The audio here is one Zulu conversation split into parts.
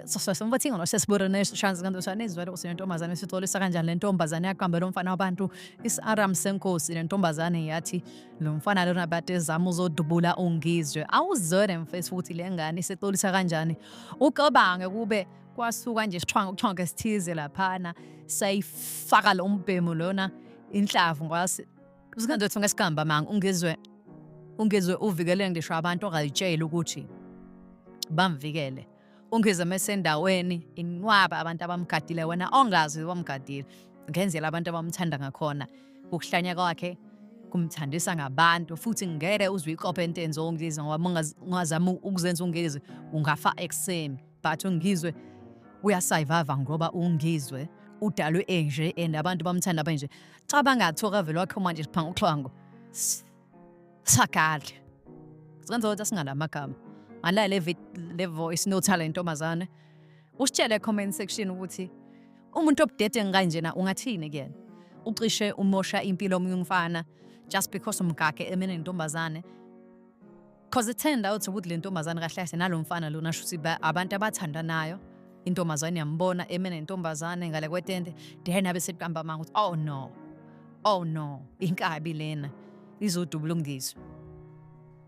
Sasomfathingano sentombazane sitholisa kanjani le ntombazane yaqamba lo mfana wabantu isaram senkosi. Le ntombazane yathi lo mfana lona bade ezama uzodubula uNgizwe. Awuzwele mfethu ukuthi le ngane isixolisa kanjani. Ucabange kube kwasuka nje isixhwango xhwango esithize laphana sayifaka lo mbhemu lona inhlavu ngwasi usingandothi ngesigamba manga uNgizwe. UNgizwe uvikele ngisho abantu ongayitsheli ukuthi bamvikele. UNgizwe mesendaweni inqwaba abantu abamgadile, wena ongazi bamgadile ngenzela abantu abamthanda ngakhona. Ukuhlanya kwakhe kumthandisa ngabantu, futhi ngeke uzwe ikophe into enziwa uNgizwe, ngoba ungazama ukuzenza uNgizwe ungafa ekuseni. But uNgizwe uyasayivava ngoba uNgizwe udalwe enje and abantu bamthanda benje. Cabanga athoka vele wakhe manje siphanga uxhwango sagadle senza ukuthi asingala amagama ngala le voice note le ntombazane. Usitshele comment section ukuthi umuntu obudedengu kanjena ungathini kuyena. Ucishe umosha impilo omunye umfana just because umgage emene nentombazane, 'cause it turned out ukuthi le ntombazane kahle kahle nalo mfana lona shuthi abantu abathandanayo. Intombazane yambona eme nentombazane ngale kwetende, then abe seqamba amanga ukuthi oh no, oh no, inkabi lena izodubula uNgizwe.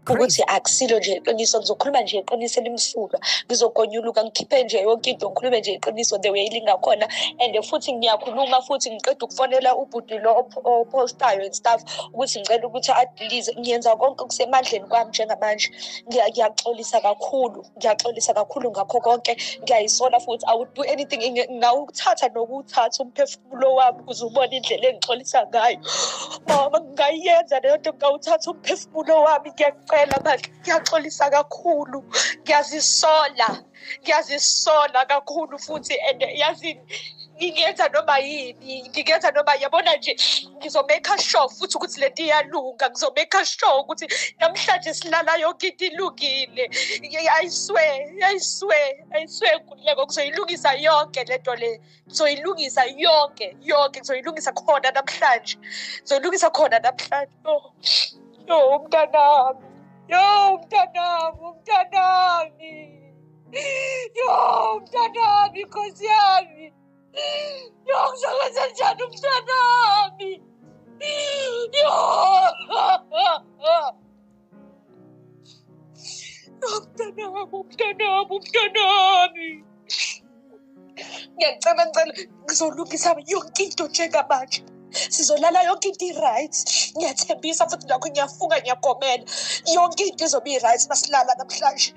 Ukuthi akusilo nje iqiniso, ngizokhuluma nje iqiniso elimsulwa, ngizogonyuluka ngikhiphe nje yonke into, ngikhulume nje iqiniso the way lingakhona. And futhi ngiyakhuluma futhi ngiqeda ukufonela ubhuti lo opostayo and stuff ukuthi ngicela ukuthi adilize. Ngiyenza konke okusemandleni kwami njengamanje. Ngiyaxolisa kakhulu, ngiyaxolisa kakhulu ngakho konke, ngiyayisola futhi. I would do anything, ngawuthatha nokuwuthatha umphefumulo wami ukuze ubone indlela engixolisa ngayo. Mama, ngingayenza leyo nto, ngawuthatha umphefumulo wami. Ngiyacela bandla, ngiyaxolisa kakhulu, ngiyazisola, ngiyazisola kakhulu futhi. And yazi ngingenza noma yini, ngingenza noma yabona nje, ngizomake sure futhi ukuthi lento iyalunga. Ngizomake sure ukuthi namhlanje silala yonke into ilungile. I swear, I swear, I swear, Nkululeko, ngizoyilungisa yonke lento le, ngizoyilungisa yonke yonke, ngizoyilungisa khona namhlanje, ngizoyilungisa khona namhlanje. Oh yo, umntanami, yo umntanami, umntanami, yo umntanami, nkosi yami, yo ngizokwenza njani umntanami? Yo, umntanami, umntanami, umntanami, ngiyacela, ngicela, ngizolungisa yonke into njengamanje. Sizolala yonke into i-right, ngiyathembisa futhi nakho, ngiyafunga, ngiyagomela, yonke into izobe i-right masilala namhlanje.